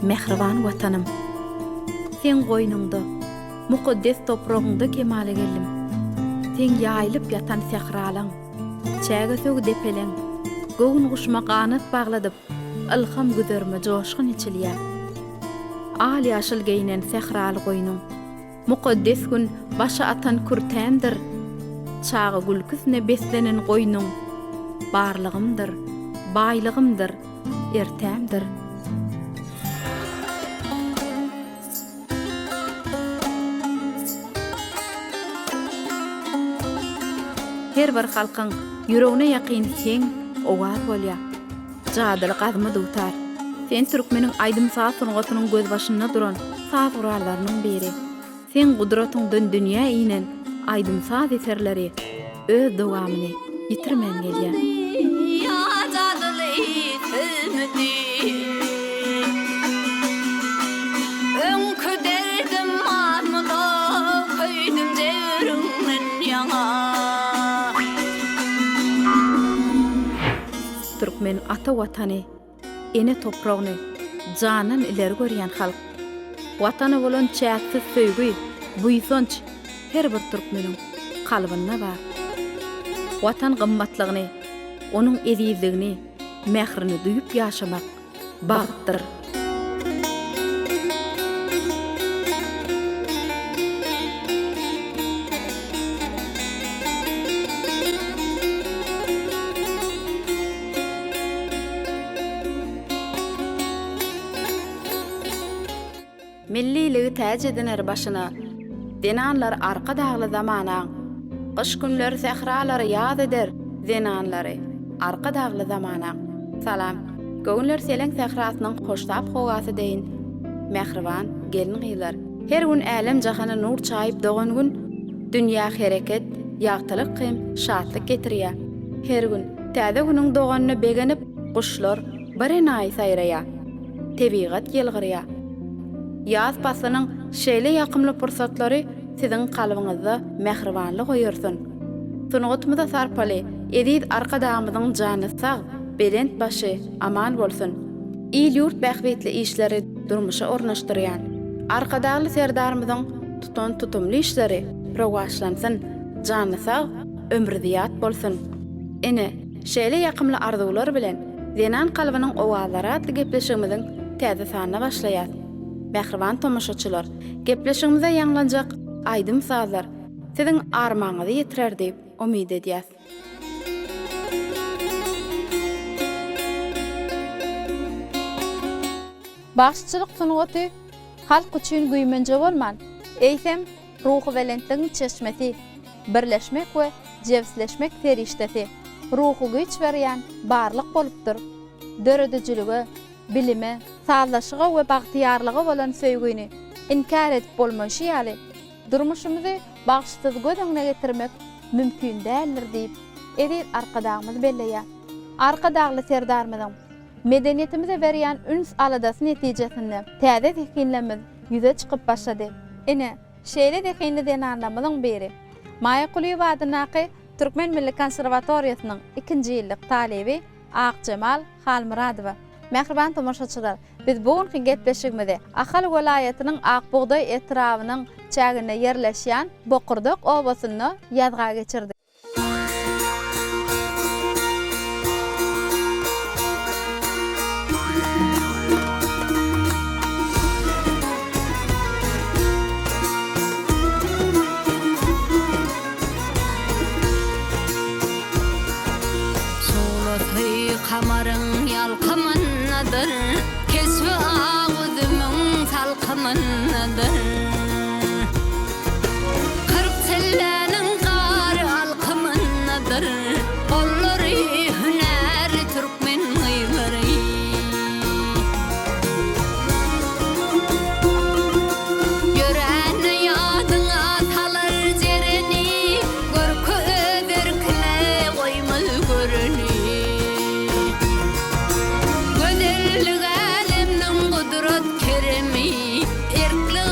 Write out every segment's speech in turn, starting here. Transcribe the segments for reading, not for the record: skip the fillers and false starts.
Mähriban Watanym! Seň goýnuňda, mukaddes topragyňda kemala geldim. Seň ýaýylyp ýatan sähralaň, çägesöw depeleň göwün guşuma ganat bagladyp, ylham güzerime joşgun eçilýär. Al-ýaşyl geýnen sähraly goýnuň, Mukaddes gün başa atan kürtämdir, Çaga gülküsine beslenen goýnuň, Barlygymdyr, baýlygymdyr, ertämdir. Her bir halkyň ýüregine ýakyn heň, owaz bolýar. Jadyly gazma dutar. Sen türkmeniň aýdym-saz sungatynyň gözbaşynda duran saz gurallarynyň biri. Seň gudratyňdan dünýä inen aýdym-saz eserleri öz dowamyny ýitirmän gelýär. Öňki derdim barmyda, köýdüm jebriňden ýaňa. Türkmen ata Watany, ene topragyny jandan ileri görýän halk. Watana bolan çäksiz söýgi, buýsanç her bir türkmeniň kalbynda bar. Watan gymmatlygyny, onuň ezizligini, mährini duýup ýaşamak bagtdyr. Milliligi täç ediner başyna, Zenanlar Arkadagly zamanaň. Gyş günleri sähralary ýaz eder, Zenanlary Arkadagly zamanaň. Salam. Göwünler seleň sährasynyň hoştap howasy deýin, mähriban gelin-gyzlar. Her gün älem-jahana nur çaýyp dogan Gün, dünýä hereket, ýagtylyk hem şatlyk getirýär. Her gün täze Günüň doganyna begenip, guşlar birenaýy saýraýar. Tebigat ýylgyrýar. Ýaz paslynyň şeýle ýakymly pursatlary siziň kalbyňyzda mähribanlyk oýarsyn. Sungatymyza sarpaly eziz Arkadagymyzyň jany sag, belent başy aman bolsun! Il-ýurt bähbitli işleri durmuşa ornaşdyrýan Arkadagly Serdarymyzyň tutan tutumly işleri rowaçlansyn, jany sag, ömri zyýat bolsun! Ine, şeýle ýakymly arzuwlar bilen Zenan kalbynyň owazlary atly gepleşigimiziň täze sanyna başlaýas. Mähriban tomaşaçylar, gepleşigimize ýaňlanjak aýdym-sazlar siziň armaňyzy ýetirer diýip umyt edýäs. Bagşyçylyk sungaty halk üçin güýmenje bolman, eýsem, ruhubelentligiň çeşmesi, birleşmek we jebisleşmek serişdesi, ruhy güýç berýän barlyk bolupdyr. Döredijilige, bilime, sazlaşyga we bagtyýarlyga bolan söýgini inkär edip bolmaýşy ýaly, durmuşymyzy bagşysyz göz öňüne getirmek mümkin däldir diýip, eziz Arkadagymyz belleýär. Arkadagly Serdarymyzyň medeniýetimize berýän üns-aladasy netijesinde täze zehinlerimiz ýüze çykyp başlady. Ine, şeýle zehinli zenanlarymyzyň biri, Maýa Kulyýewa adyndaky Türkmen milli konserwatoriýasynyň ikinji ýyllyk talyby Akjemal Halmyradowa. Mähriban tomaşaçylar, biz bu günki gepleşigimizi Ahal welaýatynyň Ak bugdaý etrabynyň çäginde ýerleşýän Bokurdak obasynda ýazga geçirdik. Şuglasy kamaryň ýalkymyndadyr, Keşbi ak üzümiň salkymyndadyr. 40 çilläniň gary alkymyndadyr, Gollary hünärli türkmen gyzlary. Ýörände ýadyňa salar jereni, Görki öz erkine goýmaz göreni. Gözellik älemniň gudrat keremi, Erkli.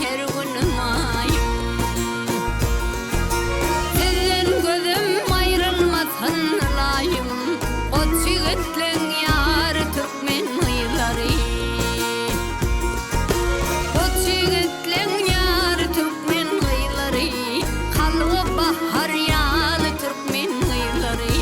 her gün maýym. Sizden gözüm aýrylmasyn ylaýym, Goç ýigitleň ýary türkmen gyzlary. Goç ýigitleň ýary türkmen gyzlary, Kalby bahar ýaly türkmen gyzlary.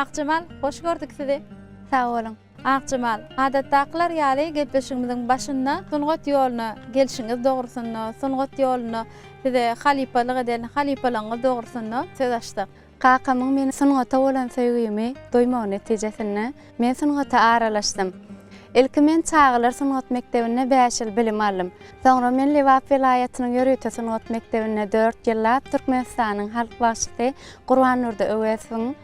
Akjemal, hoş gördük sizi. Sag boluň. Akjemal, adatdakylar ýaly gepleşigimiziň başynda sungat ýoluna gelşiňiz dogrusynda, sungat ýolunda size halypalyk eden halypalaryňyz dogrusynda söz açsak. Kakamyň meniň sungata bolan söýgimi duýmagy netijesinde, men sungata aralaşdym. Ilki men çagalar sungat mekdebinde bäş ýyl bilim aldym. Soňra men Lebap welaýatynyň ýörite sungat mekdebinde dört ýyllap Türkmenistanyň halk bagşysy Gurbandurdy Öwezowyň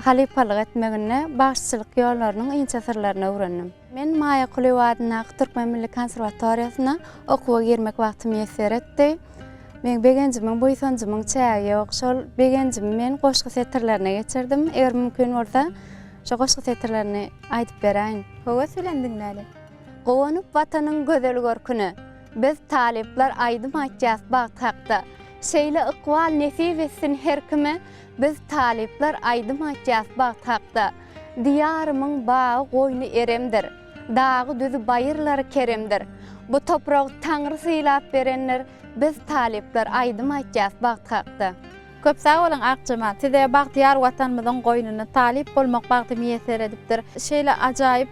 halypalyk etmeginde bagşyçylyk ýollarynyň inçe syrlaryny öwrendim. Men Maýa Kulyýewa adyndaky Türkmen milli konserwatoriýasyna okuwa girmek bagty miýesser etdi. Meň begenjimiň, buýsanjymyň çägi ýok. Şol begenjimi men goşgy setirlerine geçirdim. Eger mümkin bolsa, şo goşgy setirlerini aýdyp beräýin. Höwes bilen diňläli. Guwanyp Watanyň gözel görküne, Biz talyplar aýdym aýtýas bagt hakda. Şeýle ykbal nesip etsin her kime, Biz talyplar aýdym aýtýas bagt hakda. Diýarymyň bagy goýny eremdir, Dagy düzi baýyrlary keremdir. Bu topragy Taňry sylap berendir, Biz talyplar aýdym aýtýas bagt hakda. Köp sag boluň Akjemal. Size bagtyýar Watanymyzyň goýnunda talyp bolmak bagty miýesser edipdir. Şeýle ajaýyp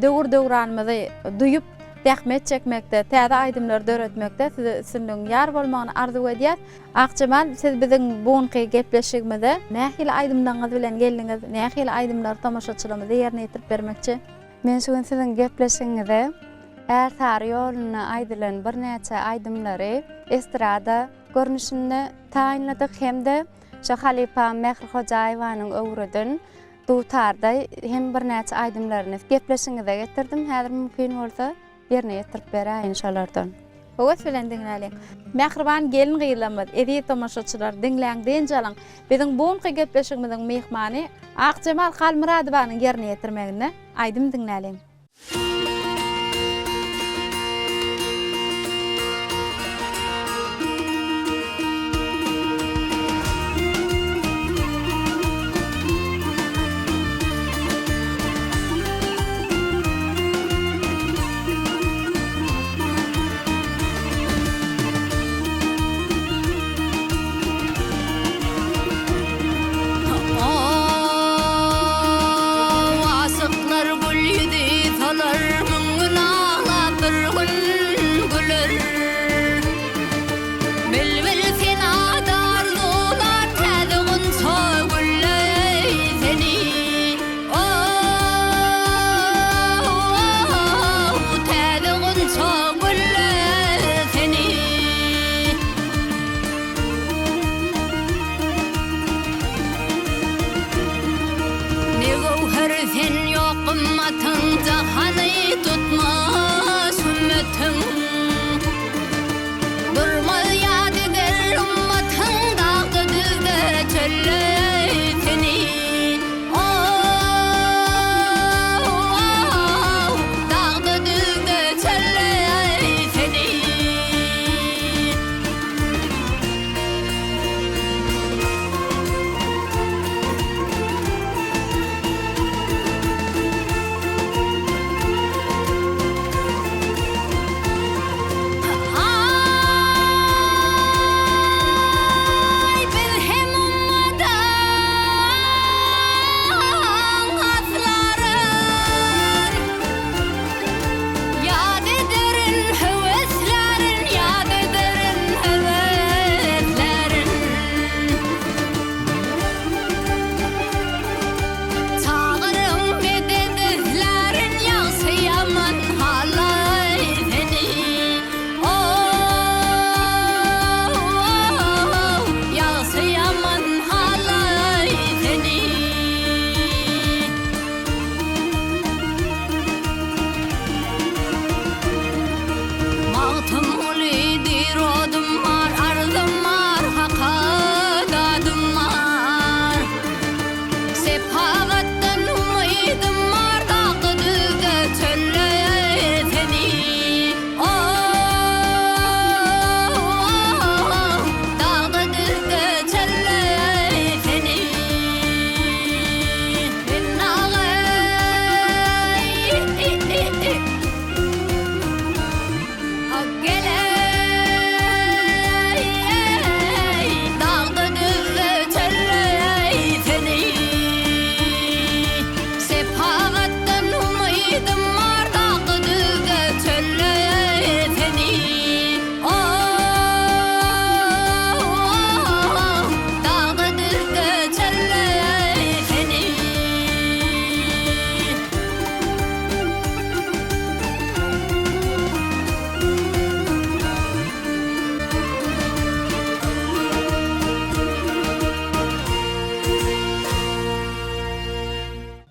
döwür-döwranymyzy duýup zähmet çekmekde, täze aýdymlary döretmekde size üstünligiň ýar bolmagyny arzuw edýäs. Akjemal siz biziň bu günki gepleşigimize nähili aýdymlaryňyz bilen geldiňiz, nähili aýdymlary tomaşaçylarymyza ýerine ýetirip bermekçi? Men şu gün siziň gepleşigiňize Ärsary ýolunda aýdylan birnäçe aýdymlary estrada görnüşinde taýynladyk hem-de şu halypam Mähri Hojaýewanyň öwreden dutarda hem birnäçe aýdymlaryny gepleşigiňize getirdim. Häzir mümkin bolsa ýerine ýetirip beräýin şolardan. Höwes bilen diňläliň. Mähriban gelin-gyzlarymyz, eziz tomaşaçylar, diňläň, dynç alyň. Biziň bu günki gepleşigimiziň myhmany Akjemal Halmyradowanyň ýerine ýetirmeginde aýdym diňläliň. Aşyklar gül ýüzi solar.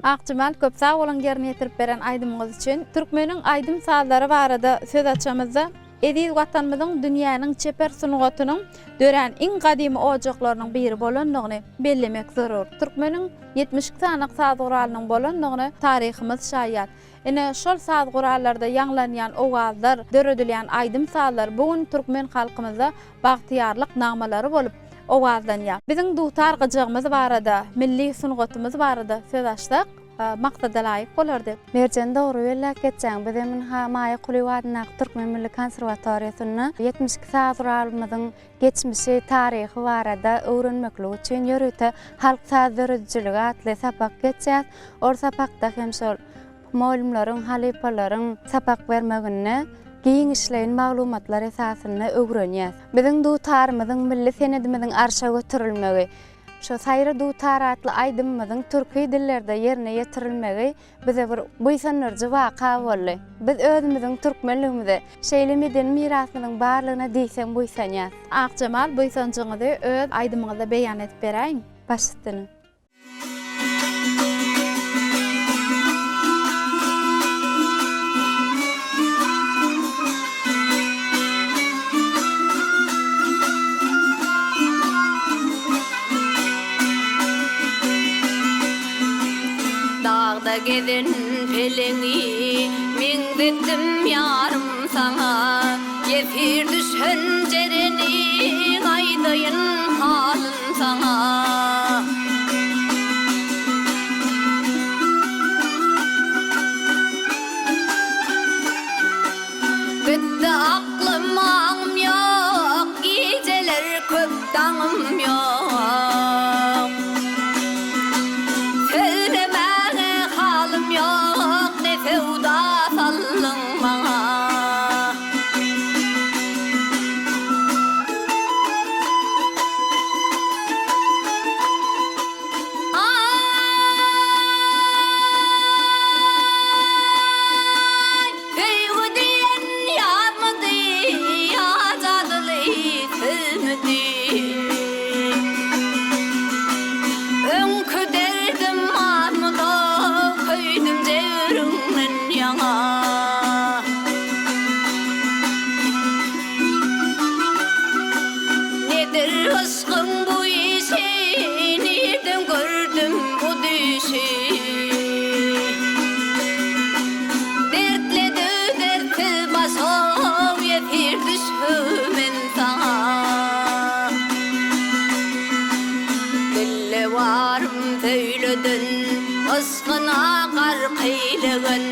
Akjemal köp sag boluň ýerine ýetirip beren aýdymyňyz üçin. Türkmeniň aýdym-sazlary barada söz açamyzda, eziz Watanymyzyň dünýäniň çeper sungatynyň dörän iň gadymy ojaklarynyň biri bolandygyny bellemek zerur. Türkmeniň 72 sany saz guralynyň bolandygyny taryhymyz şaýat. Ine, şol saz gurallarda ýaňlanýan owazlar, döredilýän aýdym-sazlar bu gün türkmen halkymyzda bagtyýarlyk nagmalary bolup owazlanýar. Biziň dutar gyjagymyz barada, milli sungatymyz barada söz açsak, maksada laýyk bolardy. Merjen dogry belläp geçýäň. Biz hem ynha Maýa Kulyýewa adyndaky Türkmen milli konserwatoriýasynda 72 saz guralymyzyň geçmişi, taryhy barada öwrenmeklik üçin ýörite Halk saz döredijiligi atly sapak geçýäs. Ol sapakda hem şol mugallymlaryň, halypalaryň sapak bermeginde giňişleýin maglumatlar esasynda öwrenýäs. Biziň dutarymyzyň, milli senedimiziň arşa göterilmegi, şu Saýry dutar atly aýdymymyzyň türki dillerde ýerine ýetirilmegi bize bir buýsandyryjy waka boldy. Biz özümiziň türkmenligimize, şeýle medeni mirasymyzyň barlygyna diýseň buýsanýas. Akjemal, buýsanjyňyzy öz aýdymyňyzda beýan edip beräýiň. Baş üstüne. Dagda gezen peleňi meňzetdim ýarym saňa, Ýesir düşen jereni aýdaýyn halyn saňa. Gitdi aklym aňym ýok, gijeler köp daňym ýok. Sözlemäge halym ýok, ne söwda saldyň maňa. Aý, söýgi diýen ýazmydy, ýa jadyly sözmüdi? Öňki derdim barmydy, köýdüm jebriňden ýaňa. Nedir yşkyň bu işi, nirden gördüm bu düýşi? Dertledi dertsiz başym, ýesir düşdüm men saňa. Dille barym söýleden, yşkyna gark eýlegen.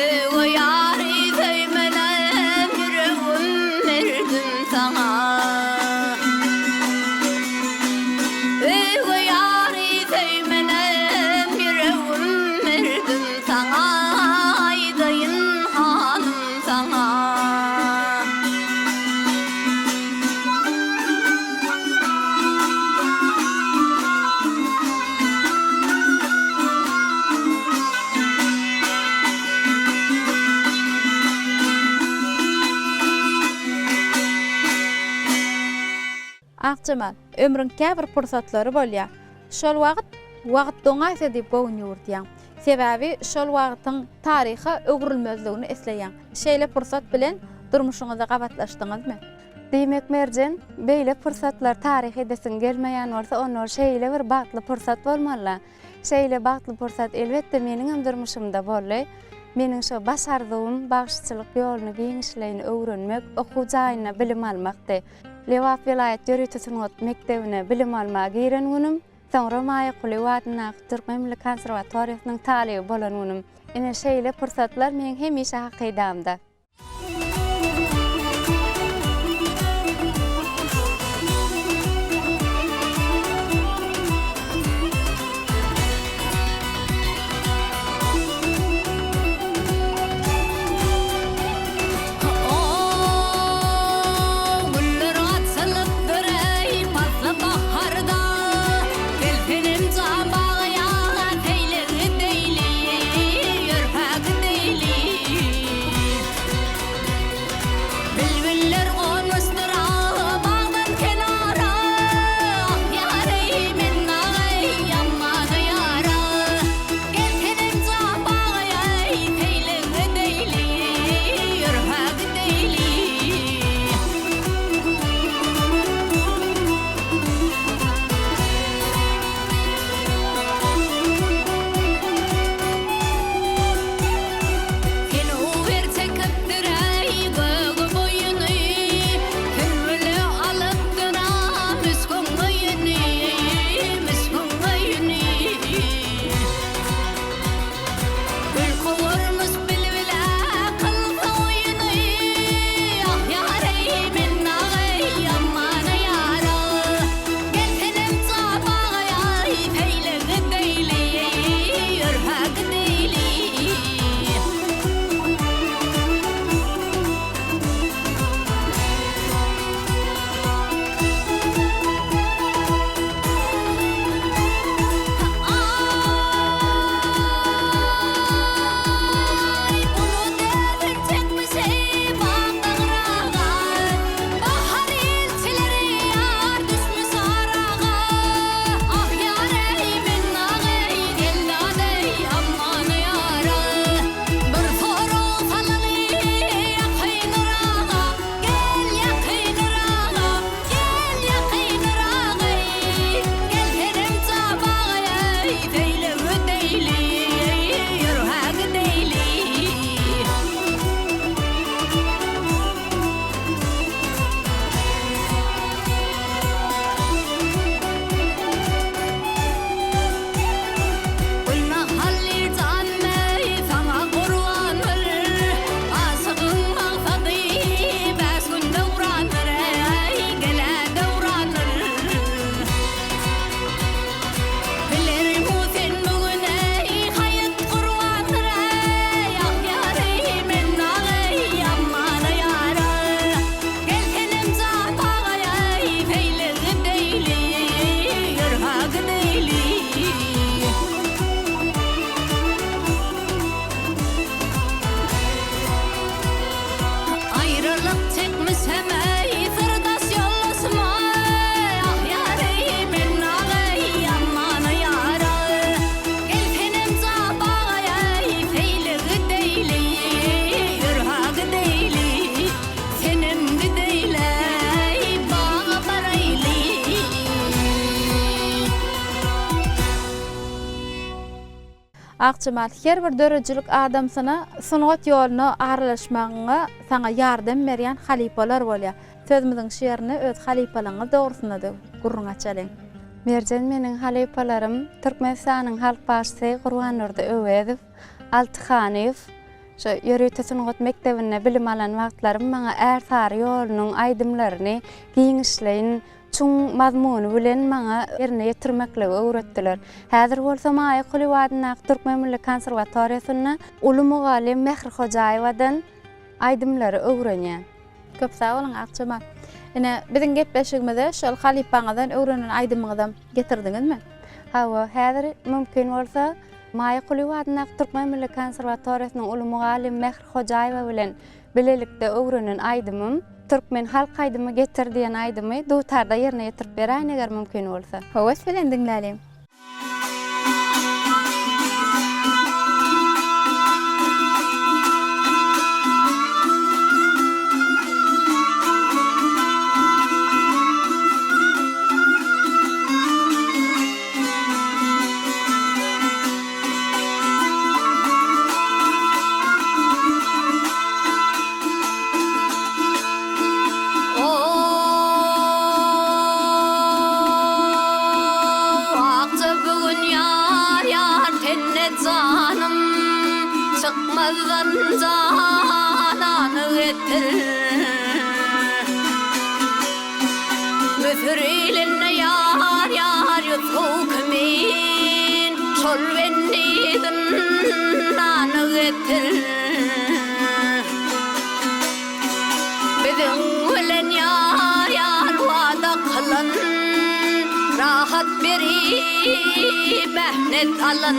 Öýe ýary söýmenem, ýüregim berdim saňa. Öýe ýary söýmenem, ýüregim berdim saňa, aýdaýyn halym saňa. Akjemal, ömrüň käbir pursatlary bolýar. Şol wagt, wagt doňaýsa diýip göwün ýüwürdýäň. Sebäbi şol wagtyň taryha öwrülmezligini isleýäň. Şeýle pursat bilen durmuşyňyzda gabatlaşdyňyzmy? Diýmek Merjen, beýle pursatlar taryh edesiň gelmeýän bolsa onda ol şeýle bir bagtly pursat bolmaly-la. Şeýle bagtly pursat elbetde meniňem durmuşymda boldy. Meniň şo baş arzuwym bagşyçylyk ýoluny giňişleýin öwrenmek, okuw jaýynda bilim almakdy. Lebap welaýat ýörite sungat mekdebine bilim almaga giren günüm, soňra Maýa Kulyýewa adyndaky Türkmen milli konserwatoriýasynyň talyby bolan günüm. Ine şeýle pursatlar meň hemişe hakydamda. Güller açylypdyr eý pasly baharda, Gelsenem jan bagýa seýle gideýli, ýörhä gideýli. Akjemal, her bir döredijilik adamsyna sungat ýoluna aralaşmagyňa saňa ýardam berýän halypalar bolýar. Sözümiziň şu ýerinde öz halypalaryňyz dogrusynda-da gürrüň açalyň. Merjen meniň halypalarym Türkmenistanyň halk bagşysy Gurbandurdy Öwezow, Alty Hanyýew, Şu ýörite sungat mekdebinde bilim alan wagtlarym maňa Ärsary ýolunyň aýdymlaryny giňişleýin, çuň mazmuny bilen maňa ýerine ýetirmekligi öwretdiler. Häzir bolsa Maýa Kulyýewa adyndaky Türkmen milli konserwatoriýasynda uly mugallym Mähri Hojaýewadan aýdymlary öwrenýän. Köp sag boluň Akjemal. Ine, biziň gepleşigimize şol halypaňyzdan öwrenen aýdymyňyzam getirdiňizmi? Hawa, häzir mümkin bolsa, Maýa Kulyýewa adyndaky Türkmen milli konserwatoriýasynyň uly mugallymy Mähri Hojaýewa bilen bilelikde öwrenen aýdymym Türkmen halk aýdymy Getir diýen aýdymy dutarda ýerine ýetirip beräýin eger mümkin bolsa. Höwes bilen diňläliň. Akja bu gün ýar ýar tende janym Çykmazdan janany getir. Müsür ilinde ýar ýar Ýusup kimin, Şol bendi zyndany getir. Biziň bilen ýar ýar wada kylan, Rahat berip mähnet alan.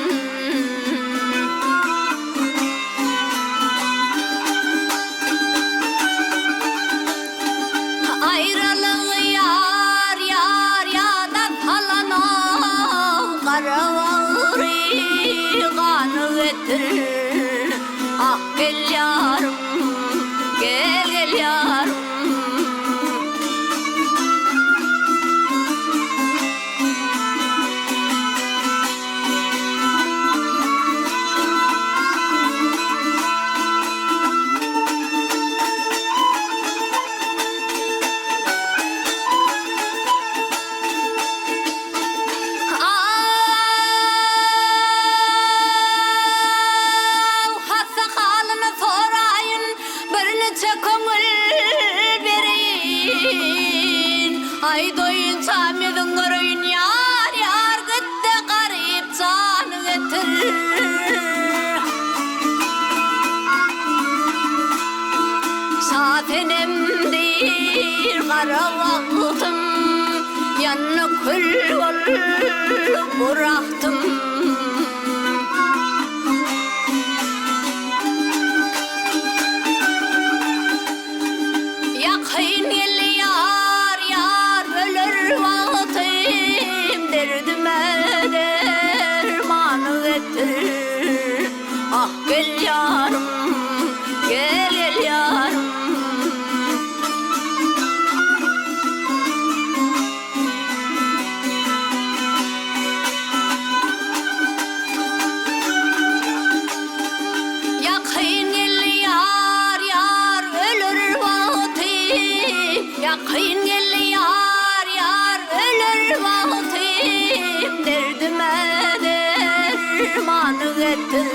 Aýralygy ýar ýar ýada salanok Gara bagry gany getir Ah gel ýarym gel gel ýarym. Aw, hassa halyny soraýyn, Birniçe köňül bereýin. Aý doýunça ýüzüň göreýin, Ýar, ýar, git-de garyp jany getir. Şasenem diýr gara bagtym, Ýanna kül bolup guragtym. Ýakyn gel ýar, ýar öler wagtym, Derdime derman getir. Ah, gel ýarym, gel, gel ýarym. Ýakyn gel ýar, ýar öler wagty, Ýakyn gel ýar, ýar öler wagty, Derdime derman getir.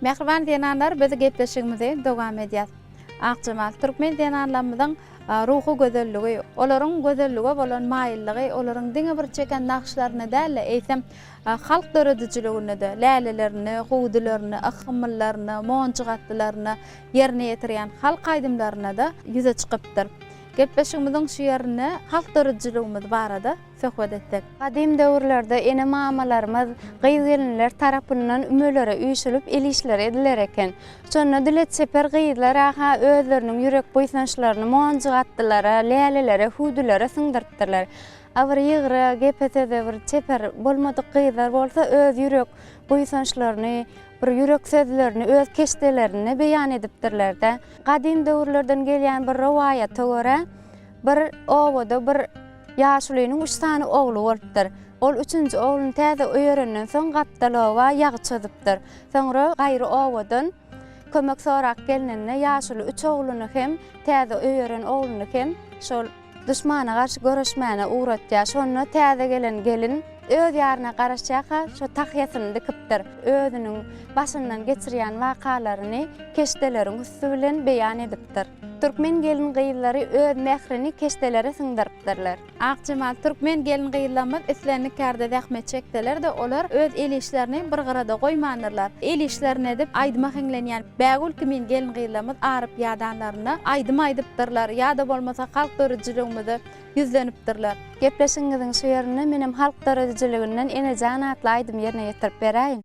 Mähriban zenanlar biz gepleşigimizi dowam edýäs. Akjemal, türkmen zenanlarymyzyň ruhy gözelligi, olaryň gözellige bolan maýyllygy olaryň diňe bir çeken nagyşlarynda däl-de, eýsem, halk döredijiliginde-de, lälelerinde, hüwdülerinde, yhmyllarynda, monjugatdylarynda, ýerine ýetirýän halk aýdymlarynda-da ýüze çykypdyr. Gepleşigimiziň şu ýerinde halk döredijiligimiz barada söhbet etsek. Gadym döwürlerde ene-mamalarymyz gyz-gelinler tarapyndan ümelere üýşülip el işleri ediler eken. Şonda dile çeper gyzlar-a-ha özleriniň ýürek buýsançlaryny monjugatdylara, lälelere, hüwdülere siňdiripdirler. A bir ýygra, gepe-söze bir çeper bolmadyk gyzlar bolsa öz ýürek buýsançlaryny, bir ýürek sözlerini öz keşdelerinde beýan edipdirler-de. Gadym döwürlerden gelýän bir rowaýata görä, bir obada bir ýaşulynyň üç sany ogly bolupdyr. Ol üçünji ogluny täze öýerenden soň gapdal oba ýagy çozupdyr. Soňra gaýry obadan kömek sorap gelnende ýaşuly üç ogluny hem, täze öýeren ogluny hem şol Duşmana garşy göreşmäne ugratýar. Şonda täze gelen gelin öz ýaryna garaşýarka şo tahýasyny dikipdir. Özüniň başyndan geçirýän wakalaryny keşdeleriň üsti bilen beýan edipdir. Türkmen gelin-gyzlary öz mährini keşdelere siňdiripdirler. Akjemal, türkmen gelin-gyzlarymyz islendik kärde zähmet çekseler-de, olar öz el işlerini bir gyrada goýmandyrlar. El işlerini edip, aýdyma hiňlenýän Bägül kimin gelin-gyzlarymyz aryp-ýadanlarynda aýdym aýdypdyrlar ýa-da bolmasa halk döredijiligimize ýüzlenipdirler. Gepleşigiňiziň şu ýerinde menem halk döredijiliginden Enejan atly aýdymy ýerine ýetirip beräýin.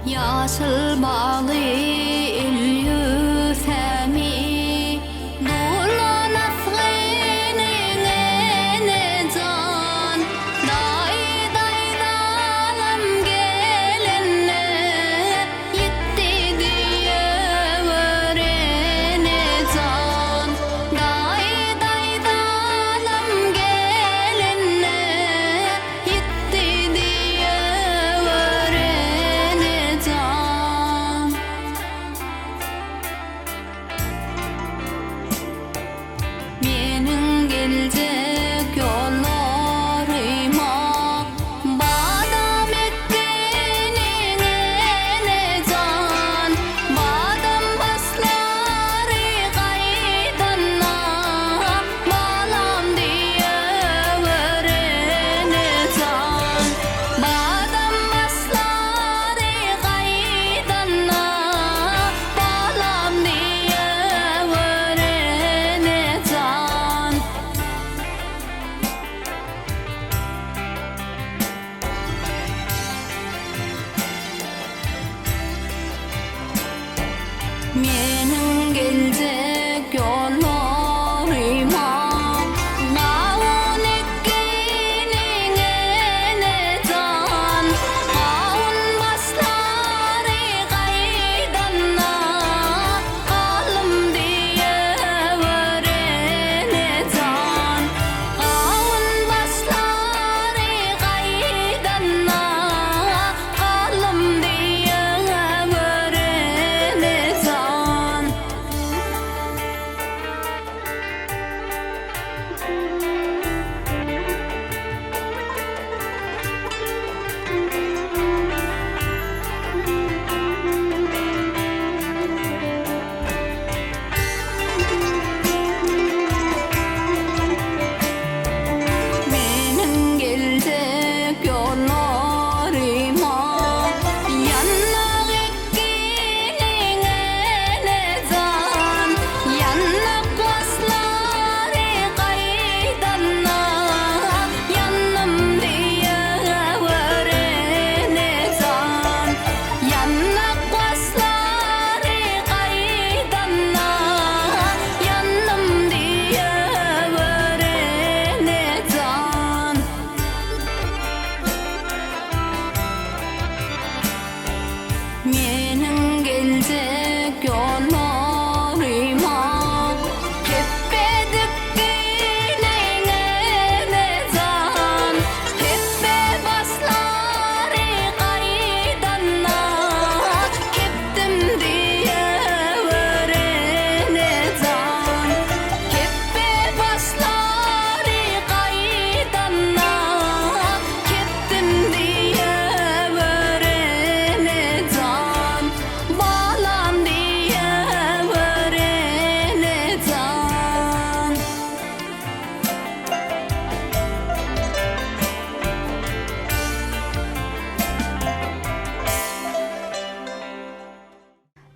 Ýaşyl bagly il-ýüzämi Durlan asgynyň ene jan Daýy-daýzalam gelende Ýitdi diýewür ene jan Daýy-daýzalam gelende Ýitdi diýewür ene jan.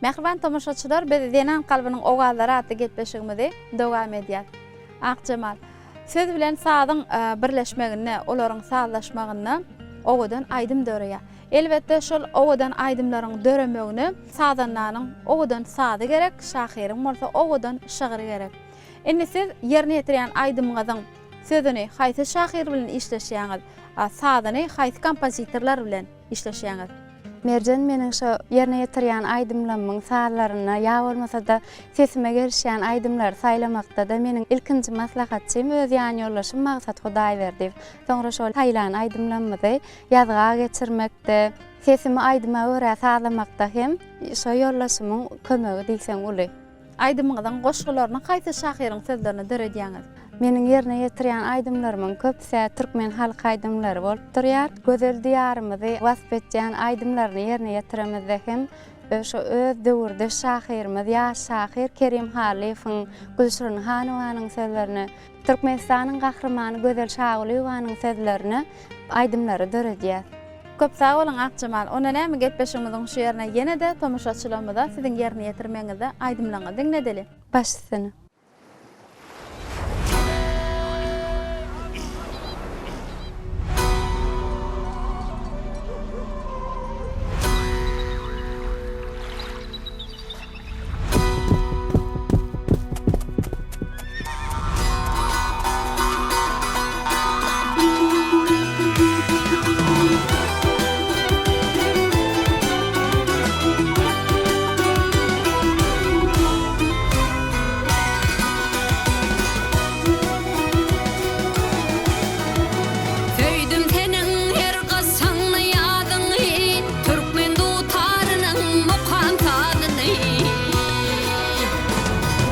Mähriban tomaşaçylar, biz Zenan kalbynyň owazlary atly gepleşigimizi dowam edýäs. Akjemal, söz bilen sazyň birleşmeginde, olaryň sazlaşmagynda owadan aýdym döreýär. Elbetde, şol owadan aýdymlaryň döremegine sazandanyň owadan sazy gerek, şahyryň bolsa owadan şygry gerek. Indi siz ýerine ýetirýän aýdymyňyzyň sözüni haýsy şahyr bilen işleşýäňiz, sazyny haýsy kompozitorlar bilen işleşýäňiz? Merjen meniň şo ýerine ýetirýän aýdymlamyň sazlaryna ýa bolmasa-da sesime gelişýän aýdymlary saýlamakda-da meniň ilkinji maslahatçym öz ýanýoldaşym Magsat Hudaýberdiýew. Soňra şol saýlan aýdymlamyzy ýazga geçirmekde, sesimi aýdyma görä sazlamakda hem şo ýoldaşymyň kömegi diýseň uly. Aýdymyňyzyň goşgularyny haýsy şahyryň sözlerine döredýäňiz? Meniň ýerine ýetirýän aýdymlarymyň köpüsi türkmen halk aýdymlary bolup durýar. Gözel Diýarymyzy wasp etýän aýdymlaryny ýerine ýetiremizde hem şo öz döwürdeş şahyrymyz, ýaş şahyr Kerim Hallyýewiň, Gülşirin Hanowanyň sözlerine, Türkmenistanyň Gahrymany Gözel Şagulyýewanyň sözlerine aýdymlary döredýäs. Köp sag boluň Akjemal. Onda näme gepleşigimiziň şu ýerine ýene-de tomaşaçylarymyza siziň ýerine ýetirmegiňizde aýdymlaryňyzy diňledeli. Baş üstüne. Söýdüm seniň her gysyňny ýazyňy, Türkmen dutarynyň mukam sazyny.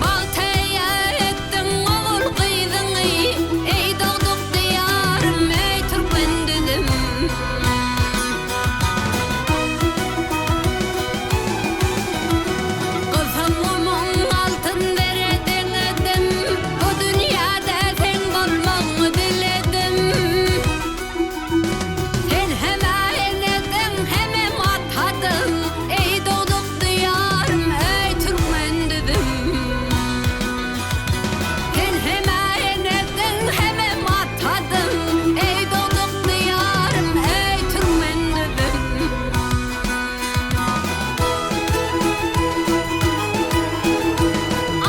Bagta eýe etdiň ogul-gyzyňy, Eý dogduk Diýarym, eý türkmen düzüm. Gyzym gumuň altyn zere deňedim, Bu dünýäde seň bolmagyňy diledim. Sen hem-ä enediň, hemem atadyň, Eý dogduk Diýarym, eý türkmen düzüm. Sen hem-ä enediň, hemem atadyň, Eý dogduk Diýarym, eý türkmen düzüm.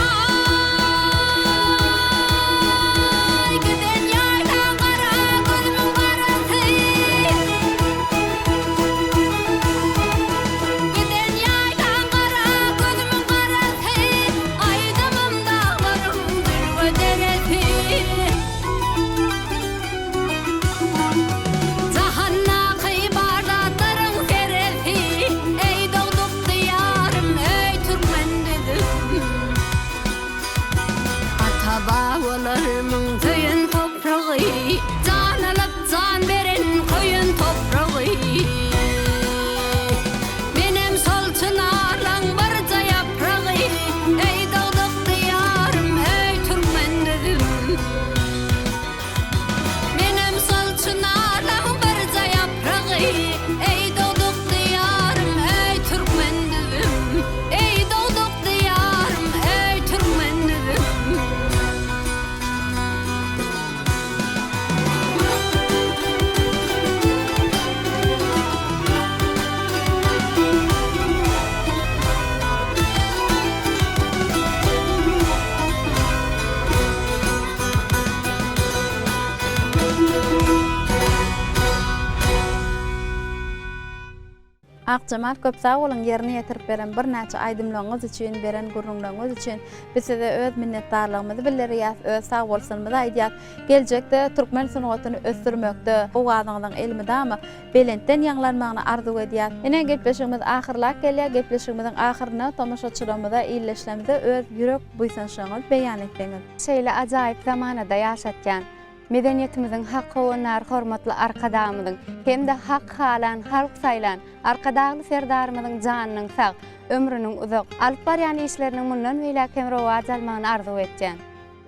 Aý, giden ýaýlaň gara gözümiň garasy. Giden ýaýlaň gara gözümiň garasy. Aýdymym daglaryň jülge deresi. Jahandaky bar zatlaryň seresi. Eý dogduk Diýarym, eý türkmen düzüm. Ata-babalarymyň söýen topragy, Jan alyp, jan beren köýen topragy. Menem şol çynarlaň birje ýapragy, Eý, dogduk Diýarym, eý, türkmen düzüm. Menem şol çynarlaň birje ýapragy, Eý, dogduk Diýarym, eý, türkmen düzüm. Eý, dogduk Diýarym, eý, türkmen düzüm. Akjemal köp sag boluň ýerine ýetirip beren birnäçe aýdymlaryňyz üçin beren gürrüňleriňiz üçin biz size öz minnetdarlygymyzy bildirýäs öz sagbolsunymyzy aýdýas geljekde türkmen sungatyny ösdürmekde owazyňyzyň elmydama belentden ýaňlanmagyny arzuw edýäs ine gepleşigimiz ahyrlap gelýär gepleşigimiziň ahyrynda tomaşaçylarymyza ildeşlerimize öz ýürek buýsançlaryňyzy beýan etseňiz. Şeýle ajaýyp zamanada ýaşatýan Medeniýetimiziň hak howandary hormatly Arkadagymyzyň hem-de hak halan, halk saýlan Arkadagly Serdarymyzyň janynyň sag, ömrüniň uzak, alyp barýan işleriniň mundan beýläk hem rowaç almagyny arzuw etýän.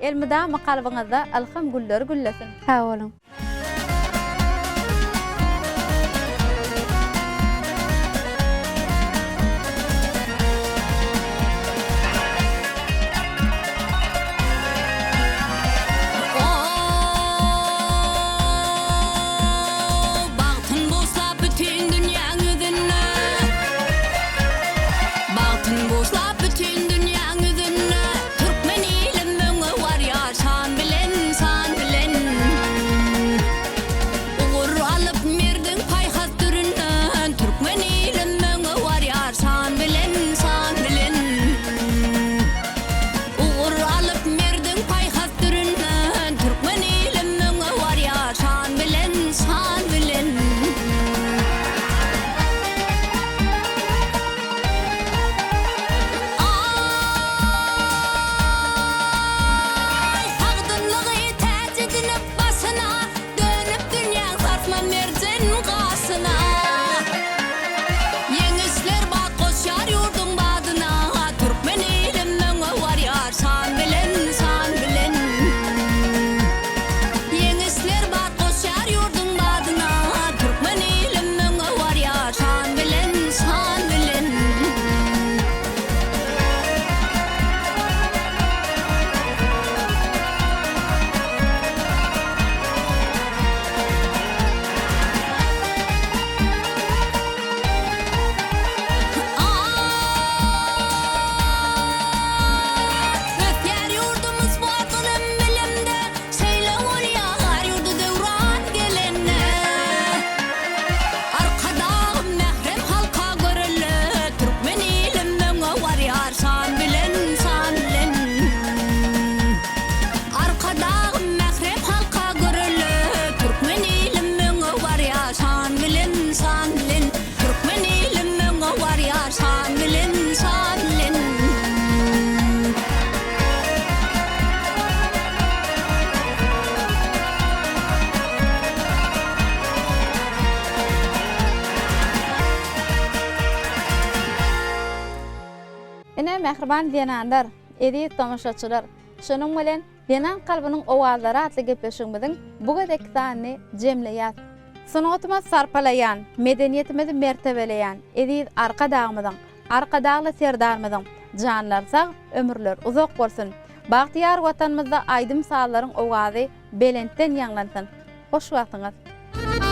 Elmydama kalbyňyzda ylham gülleri güllesin! Sag boluň! mähriban zenanlar, eziz tomaşaçylar, şunuň bilen Zenan kalbynyň owazlary atly gepleşigimiziň bu gezekki sanyny jemleýäs. Sungatymyzy sarpalaýan, medeniýetimizi mertebeleýän eziz Arkadagymyzyň, Arkadagly Serdarymyzyň janlary sag, ömürleri uzak bolsun! Bagtyýar Watanymyzda aýdym-sazlaryň owazy belentden ýaňlansyn! Hoş wagtyňyz!